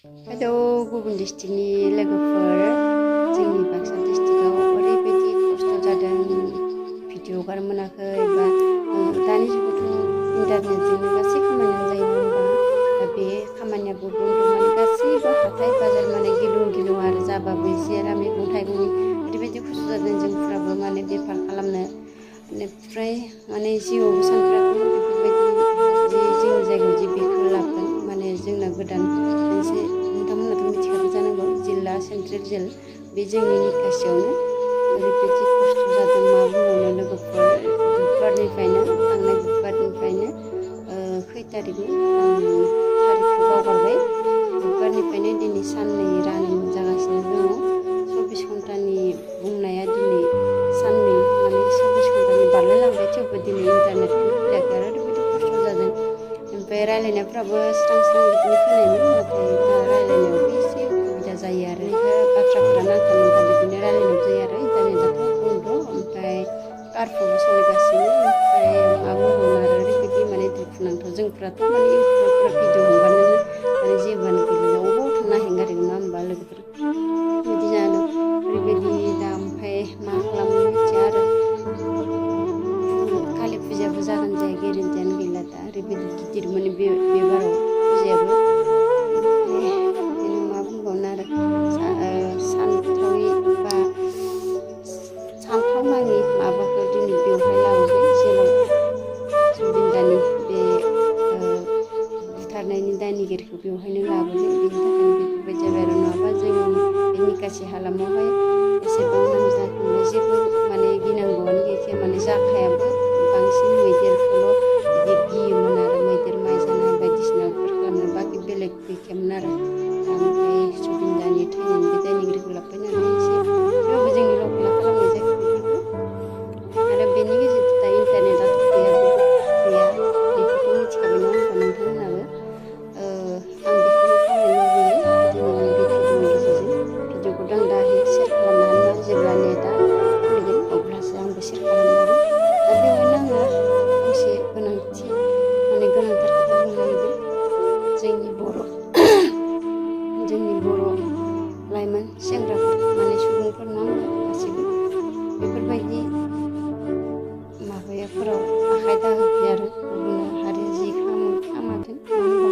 Hello गुबुन डिस्ट्रिक्टनि लोगोफोर, जोंनि बाक्सा डिस्ट्रिक्टआव ओरैबायदि खस्थ' जादों, भिडिअ हगारनो मोनाखै बा दानि जुगावथ' इन्टारनेटजोंनो गासै खामानियानो जायो नङा होमबा? दा बे खामानियाबो बन्द, माने गासैबो हाथाय बाजार माने गिलुं गिलुं आरो जाबाबो एसे मैगं थाइगंनि ओरैबायदि खस्थ' जादों जोंफ्राबो माने बेफार खालामनो। बेनिफ्राय माने जिउआवबो सानफेराखैमोन बेफोरबायदि जि जोंनि जायगायाव जि बेखौ लाबोगोन। माने जोंना गोदान मोनसे, नोंथांमोनाथ' मिथिखागौ जानांगौ, जिल्ला सेन्ट्रेल जेल बे जोंनि निकासियावनो ओरैबायदि खस्थ' जादों मा बुंबावनो लोगोफोर। बुधबारनिफ्रायनो, थांनाय बुधबारनिफ्रायनो खै तारिखमोन आं थारिखखौ बावगारबाय, बुधबारनिफ्रायनो दिनै साननै रानिं जागासिनो दङ। 24 घन्टानि बुंनाया दिनै साननै, माने 24 घन्टानि बारलायलांबाय, थेवबो दिनै इन्टारनेटखौनो खुलियाखै आरो ओरैबायदि खस्थ' जादों। ओमफ्राय रायलायनायफ्राबो स्रां स्रां बिदिनो खोनायोमोन, नाथाय दा रायलायनायावबो एसे उसुबिदा जायो आरो बाथ्राफोरा नांथा नांथा बिदिनो रायलायनांगौ जायो आरो इन्टारनेटआथ' बन्द', ओमफ्राय कारफ्युबो सोलिगासिनो। ओमफ्राय मा बुंबावनो आरो ओरैबायदि माने दुखुनांथाव। जोंफ्राथ' माने इउटुबफोराव भिडिअ हगारनोनो माने जेबोआनो गैला, अबाव थांना हेंगारगोन नङा होमबा लोगोफोर? बिदि जाना दं ओरैबायदि दा। ओमफ्राय मा खालामनो मिथिया आरो। कालि फुजायाबो जागोन जाया गेरेन्टियानो गैला दा, ओरैबायदि गिदिर माने बे बाराव फुजायाबो। ओमफ्राय बिदिनो मा बुंबावनो आरो, सानथावि बा सानथावनाङि माबाखौ दिनै बेवहाय लाबोबाय जेलाव। जुबिनदानि बे बुथारनायनि दायनिगिरिखौ बेवहायनो लाबोबाय, बेनि थाखायनो बेफोरबायदि जाबाय आरो। नङाबा जोंनि बे निकासि हालामावहाय एसेबां नांज्लाय खमलाय जेबो माने गिनांगौआनो गैखाया, माने जाखायाबो। बांसिन मैदेरखौल' बिदि गियोमोन आरो, मैदेर माइ जानाय बायदिसिना बेफोर खालामनो, बाखि बेलेग गैखायामोन आरो। दा ओमफ्राय जुबिनदानि थैनायनि बे दायनिगिरिखौ लाबोबाय नालाय एसे, थेवबो जोंनि लकेला खालामनाय जायाखै बेफोरखौ। आरो बेनि गेजेरजों दा इन्टारनेटआथ' गैया, गैया बेखौथ' मिथिखाबाय नङा होमबा नोंथांमोनाबो? आं बेखौनो खावलायनो लुबैयो दिनैनि बे भिडिअनि गेजेरजों। भिडिअखौथ' आं दाहाय सेयार खालामनो हानाय नङा, जेब्ला नेटआ खुलिगोन अब्लासो आंबो सेयार खालामनो हागोन। दा बेवहायनो आङो फंसे गोनांथार खोथा बुंनो नागिरदों। जोंनि बर' लाइमोन सेंग्राफोर, माने सुबुंफोर नङा होमबा गासैबो, बेफोरबायदि माबायाफोराव आखाइ दाहोसै आरो। गुबुन हारि जि खामाथों नङा होमबा?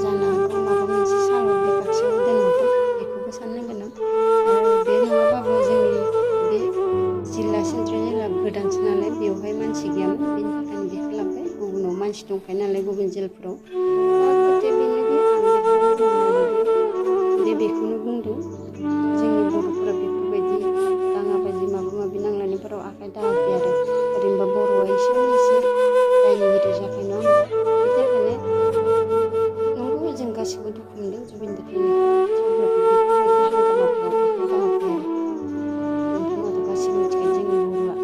जानो हागौ माबा मोनसे सानाव बे बाक्सायावबो दोनहरगोन, बेखौबो साननांगोन आं। आरो बे नङाबाबो जोंनि बे जिल्ला सेन्ट्रेल जिल्ला गोदानसो नालाय, बेवहाय मानसि गैयामोन, बेनि थाखायनो बेखौ लाबोबाय। गुबुनाव मानसि दंखायो नालाय गुबुन जेलफोराव। दा खोथाया बेनोदि आं बेखौनो बुंनो नागिरदों दे, बेखौनो बुंदों जोंनि बर'फोरा बेफोरबायदि दाङाबाजि माबा माबि नांलायनायफोराव आखाइ दाहाखै आरो। ओरैनोबा बर'आ एसेयावनो एसे दायनिगिरि जाखायो नङा होमबा? बेनि थाखायनो नंगौ जों गासिबो दुखु मोनदों जुबिनदा थैनायखौ, थेवब्लाबो बेफोरबायदि हांगामाफोराव आखाइ दाहाखै आरो। नोंथांमोनाथ' गासिबो मिथिखायो जोंनि बर'आ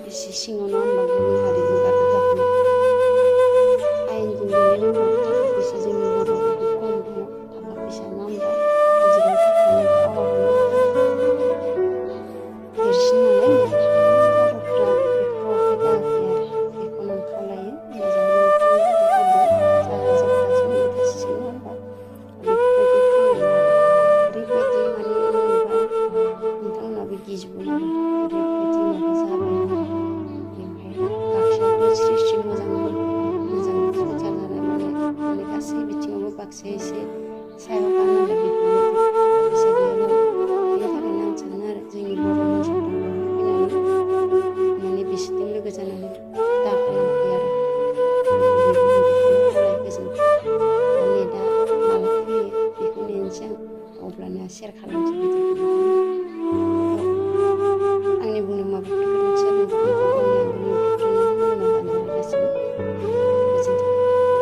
बेसे सिङाव नङा होमबा, गुबुन हारिजों गादब जाखानाय। आयेनजों गेलेनांगौ, थाखा फैसा जोंनि बर'आव बुहुद खम दङ, थाखा फैसा नङा होमबा? आजिखालि थाखायानो पावारानो देरसिन नालाय, बेनि थाखायनो बर'फ्रा बेफोराव आखाइ दाहोखै आरो। बेखौनो आं खावलायो। मोजाङै मोनखानांगौ, बे गावबा गाव जोबबासो मोनखासिगोन नङा होमबा? बेफोरबायदि खालामनाङा आरो। ओरैबायदि माने नुबा नोंथांमोनाबो गिजोबगोन आरो, ओरैबायदि माबा जाबाय आरो बेवहाय। बाक्सायावथ' स्रि स्रि मोजांमोन, मोजां संसार जानाय, माने गासै बिथिङावबो बाक्साया एसे सायावखा नालाय, बेफोरबायदि